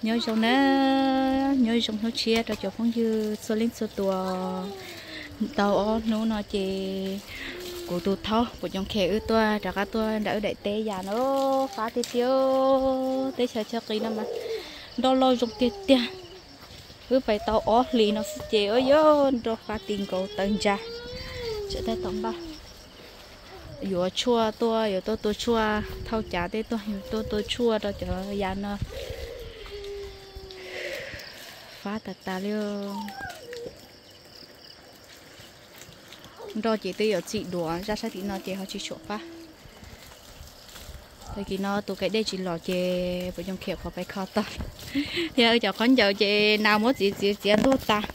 Nyob zoo na, nyob zoo hnub tshiab rau cov phooj ywg txhua leej txhua tus. Tau ob hnub no ces kuv tus thaub Pum Coom Khem wb tuaj rov qab tuaj nram wb daim teb yas no, fab tiag tiag. Teb chaws Chaj Qis no mas nroj loj zoo tiag tiag. Wb pais tau ob hlis no xwb ces ua yog nroj fab ti nkaus tawv ntsa. Tseem tab tom npaj yuav tshuaj tuaj, yuav tuaj tua tshuaj thauj cav tej tuaj, yuav tuaj tua tshuaj rau cov yas no. Fab tas tas li. Nroj ces twb yuav txim dua, zaj sab tim no ces ho tsis tshua fab. Tag kis no tus kaim dej tsis los ces Pum Coom Khem qhuav pais kho tau. Yog cov khaub ncaws ces nas muab txiav txiav txiav ntuag tas,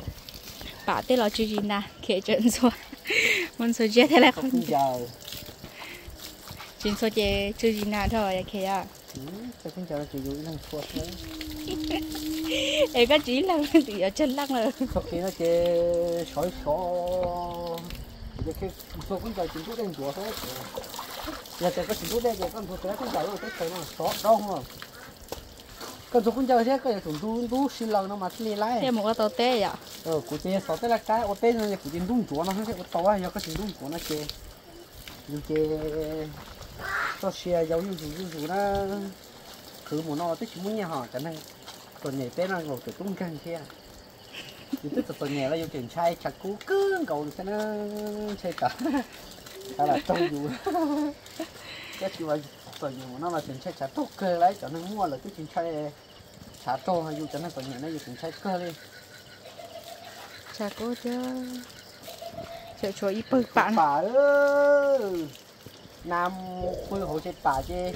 pam tej los tsw zis nas, Khem tseem ntxhua, muab ntxhua ziab thiab lawm. Tsis ntxhua ces tsw zis nas dhau Khem. Es koj tsis ib leeg twb yuav tsawg leej lawm. Txog kis no ces sov sov, ntxhua khaub ncaws ces ntub dej ntsuav xwb. Yog tias koj tsis ntub dej ces koj ntxhua tus khaub ncaws lub teb chaws no sov rau. Koj ntxhua khaub ncaws thiab koj yuav tsum ntub ntub si laws no mas thiaj li laib. Thiaj mus ua tau teb yom. Kuv ces xov tej laj kab ua teb no kuv ces ntub ntsuav no thiaj ua tau, yog koj tsis ntub ntsuav no ces yus ces txoj sia yau zuj zus zuj zus na. Khwv mus no twb tsis muaj nyiaj ho cov neeg txom nyem peb no los tseem tub nkeeg thiab. Yus twb txom txom nyem los yus tseem ntshai tshav kub kawg nkaus thiab na. Ntshai tsam tshav lam raug yus. Koj tsis ua txom nyem mus no los tseem ntshai tshav raug kawg lawm, cov neeg muaj lawm twb tsis ntshai tshav raug, yus cov neeg txom nyem no yus tseem ntshai kawg li. Tshav kub thiab, tseem tshuav ib pawg pam. Nas mus pw hauv tsev pam ces,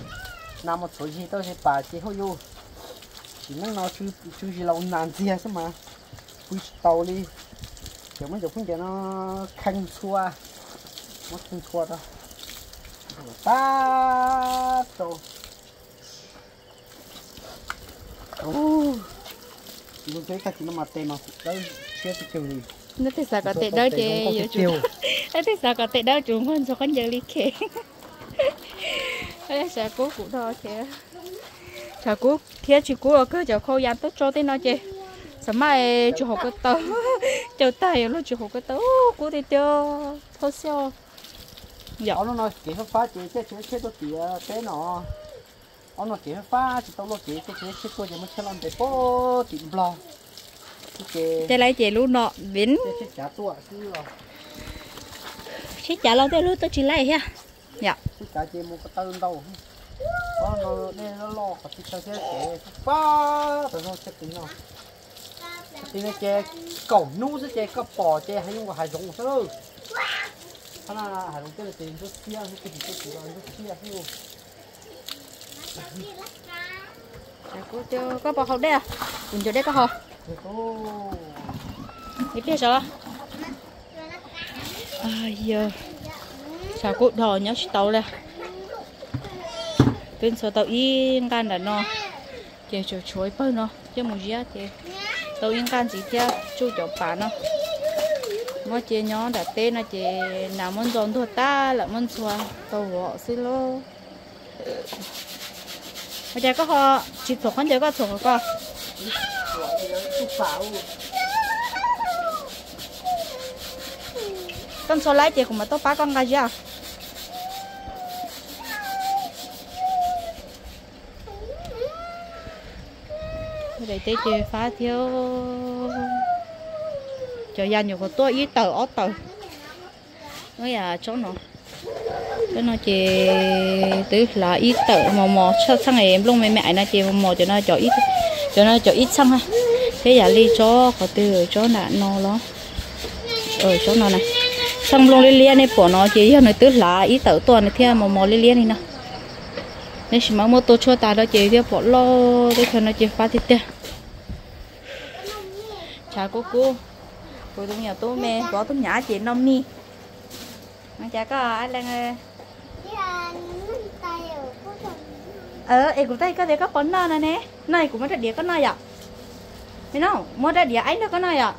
nas mus txhuav zis tau tsev pam ces hauj yus sim neej no tsw zis laus nas ntxiag xwb mas pw tsis tau li. Ces muab cov khaub ncaws no khee ntxhua, muab khee ntxhua rau tag rau. Tus tag kis no mas tes mas dawb siab tiag tiag li. Neb twb xav kom tes dawb ces, neb twb xav kom tes dawb tsuas muaj ntxhua khaub ncaws li Khem. Tshav kub kuv dhau ces, tshav kub thiab tsis kub los kawg cov khau yas tuaj tso tej no ces, xav mas tsuas hauv ko taw, caum tag yuav luag tsuas hauv ko taw, kub tiag tiag, thauj xiab. Ob hnub no kev fab fab ces caij tsheb tuaj tim teb no. Ob hnub no kev fab fab tsis tau luaj kev, caij tsheb tuaj ces muab tsheb los ntes puag tim Nplog. Ces lawv ces lub no vin, caij tsheb cav tuaj xwb os. Tsheb cav los tej lub tuaj tsis laij thiab. Yom, tsheb cav ces mus ko taw ntau. Ob hnub no dej loj loj qhov txhia chaw thiab kev fab fab tas zog tsheb tid no. Tsheb tid no ces kaum hnub xwb ces koj pom ces haj yam ua hav zoov xwb. Qhov no hav zoov tej no ces ntsuab xiab, ntsuab xiab, ntsuab xiab. Koj pom haus dej, kuv ncuav dej koj haus. Ib pliag sav. Yog, tshav kub dhau nyob tsis tau li. Twb ntxhua tau ib nqaj nram no, ces tseem tshuav ib pawg no coj mus ziab ces tau ib nqaj ntxiv thiab tsuj cov pas no. Muab cia nyob nram teb no ces nas muab ntxo ntuag tag lawm muab ntxhua tau vov xwb lauj. Ua cas koj ho tsis txhuam khaub ncaws koj txhuam qhov ko? Koj ntxhua laib ces kuv mam tuaj pab koj nqa ziab. Daim teb ces fab thiab. Cov yas nyuam qhuav tuaj ib tawm ob tawm. Tsob no, tsob no ces twb hlav ib tawm mos mos tshaj txheej es nplooj me me ais no ces mos mos cov no, cov no cov ib txheej thiab yam li tsob qhov twg tsob nram no los, tsob no na, txheej nplooj liab liab nej pom no ces yog nws twb hlav ib tawm tuaj nws thiaj mos mos liab liab li no. Tab sis mas muab tua tshuaj tas rau ces thiaj pom loj teb chaws no ces fab tiag tiag. Tshav kub kub, kuv tus me nyuam tub me, kuv ob tug nyab ces noj mij. Cas koj lees, es kuv tau koj tias koj puas noj no ne? Noj es kuv muab rab diav koj noj yom? No, muab rab diav aib nrog koj noj yom?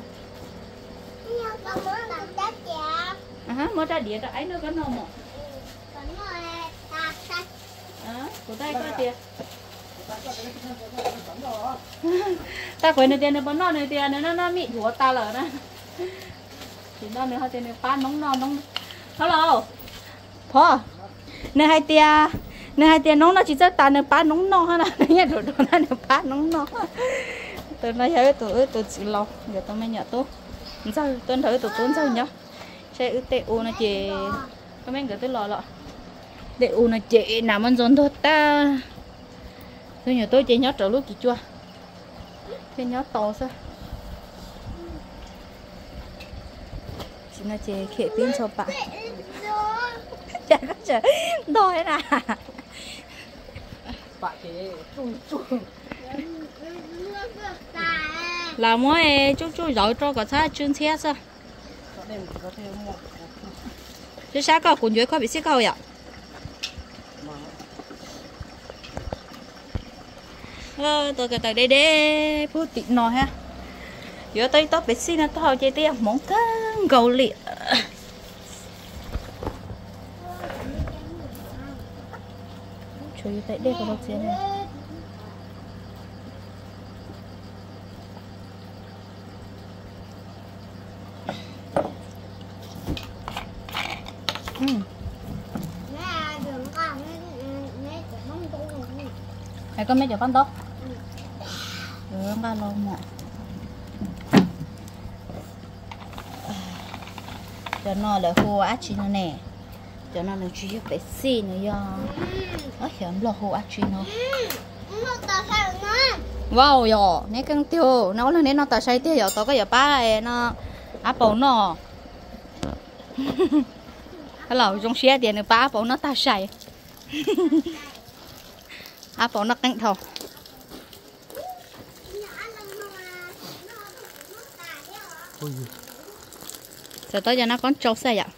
Muab rab diav rau aib nrog koj noj mos. Kuv tau koj tias, Kuv nws tias nws puas noj, nws tias nws noj noj mij yuav tas lawm na. Tsis noj, nws hais tias nws pab noob noj noob. Thov los, phov, nws hais tias, nws hais tias noob noj tsis txawj tas, nws pab noob noj na, nws nyiam rau rau na, nws pab noob noj. Tus no yog wb tus, wb tus txiv laus, nkawd tus me nyuam tub ntxawg tuaj nrog wb tus tub ntxawg nyob. Saib wb tej u no ces, koj me nkawd twb los los. Tej u no ces nas muab ntxuag ntuag tag. Tus nyuam tub ces nyob rau lub kis cua thiaj nyob tau xwb. Tam sim no ces khiav pib ntxhua pam. Cas koj tseem ntog na? Lam muab tsuj tsuj zauv rau kom txhob tsw ntxhiab xwb. Sab sab koj, kuv ncuav ib khob pem xij koj haus yom. Tua ko taw deb deb puag tim no thiab. Yuav tau ib tob pem xij no tau ces twb yog hmoov kawg nkaus li. Tshuav yus tais dej ko txiav. Hais koj meb cov paj ntaub. Nqa los mom. Cov no lawv hu ua dab tsi no ne? Cov no nws tsis yog pem xij, nws yog, xyov nplog hu dab tsi no. Wow, yog neb keej tiag, neb ua leej neb noj tas sai tiag, yog tau koj yuav pab no, ab paus noj. Los zoo siab tias nws pab ab paus noj tas sai. Ab paus noj qeeb dhau. Txawm tau cov nab kob tsau xwb yom.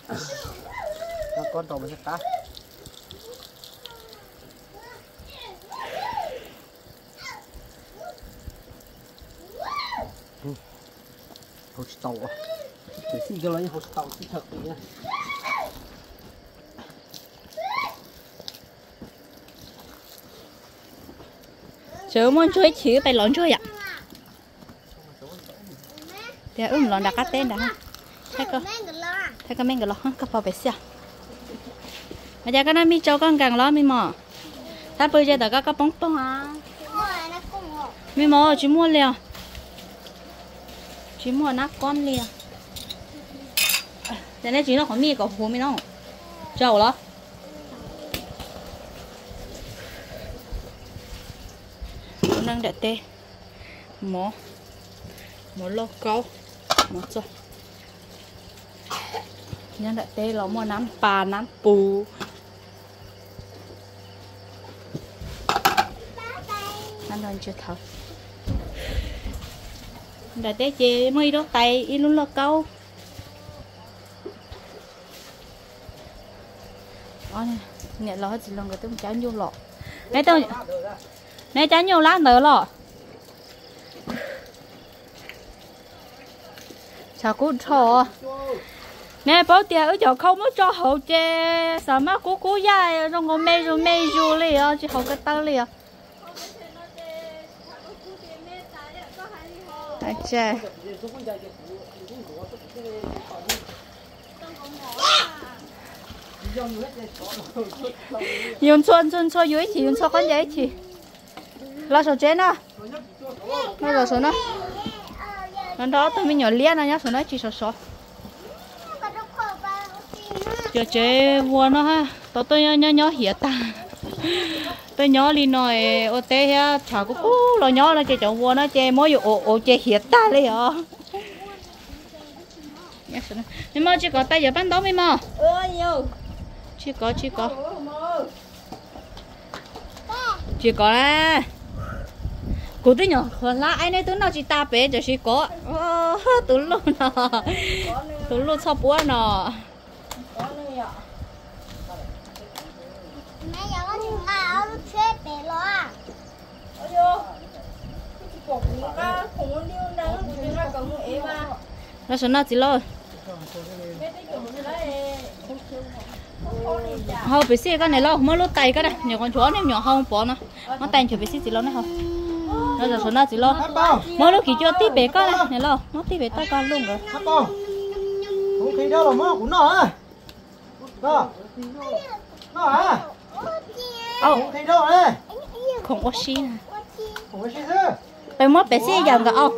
Haus tsis tau, pem xij cov los yeej haus tsis tau, tib chaw qis na. Sawv muaj ntsuag ib chim pais lov ntsuag yom. Tias wb mus los nram qab teb nrad. Thaij koj me nkawd los, koj pom pem xij. Ua cas koj noj mij tsau koj nkees los me mos? Tab pw ze tawm koj, koj poob poog. Me mos, tsis muaj li os. Tsis muaj nab kob li os. Ces neb tsis noj qhov mij kom huv me no. Tsau los. Tus neeg nram teb, mov, mov lauj kaub, mov txob. Nyob nram teb los muaj nab pas nab pus. Nram teb ces muaj ib lub tais ib lub lauj kaub. Niam laus txiv laus nkawd twb mus cab nyuj los. Neb cab nyuj lab ntawd los? Tshav kub dhau. Neb paub tias wb cov khau muab tso hauv ces xav mas kub kub yaj zoo nkaus me zus me zus li os, tsis haum ko taw li os. Yus ntxhua ntxhua ntxhua yus ib chim, yus ntxhua khaub ncaws ib chim. Los saum tsev no. No los saum no. No nrog ob tug me nyuam liab no nyob saum no ib chim sov sov. Cov tsev vuas no tau tuaj nyob nyob hiav tag. Tuaj nyob li no es ua teb thiab tshav kub kub los nyob no ces cov vuas no ces muab yus ua ua ces hiav tag li os. Me mos, tsis kov tais yuav paj ntaub me mos. Tsis kov, tsis kov. Tsis kov na. Kuv twb nyuam qhuav hlab, neb twb noj tsis tas pem tam sim kov. Tus luj no, tus luj txhoj puab no. Los saum no txiv laus. Hau pem xij koj niam laus, muab lub tais koj da, nyuam qhuav nchuav nej me nyuam hau pov no. Muab tais nchuav pem xij txiv laus nej hau. Noj zaum saum no txiv lauj. Muab lub kim cua tib pem koj na, niam lauj, muab tib pem toj koj lub nkawd. Khoom ua si. Peb muab pem xij yaum nkawd au.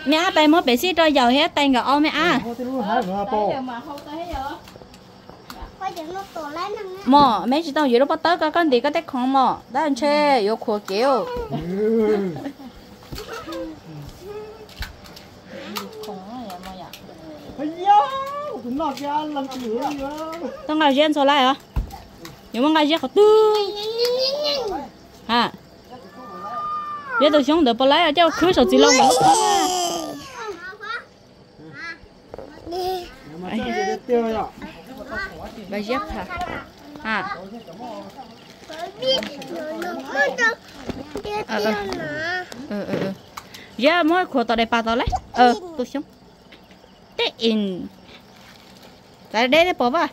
Me ab, peb muab pem xij rau yaum thiab tais nkawd au me ab. Mom, me tsis tau yuav lub pob tawb ko, koj ntim koj tej khoom mom, tab ntshe yuav khuam kev. Tau nqa ziab ntxhua laij os. Yuav muab nqa ziab qhov twg? Ha, ziab tus xyoob ntawd puas laib coj khwb saum txiv lauj nkawd lub koob na. Nqa ziab pha. Ha. Ziab muab khuam tom dais pas tod lauj. Tus xyoob. Teb in. Txav deb thiab pom vaj.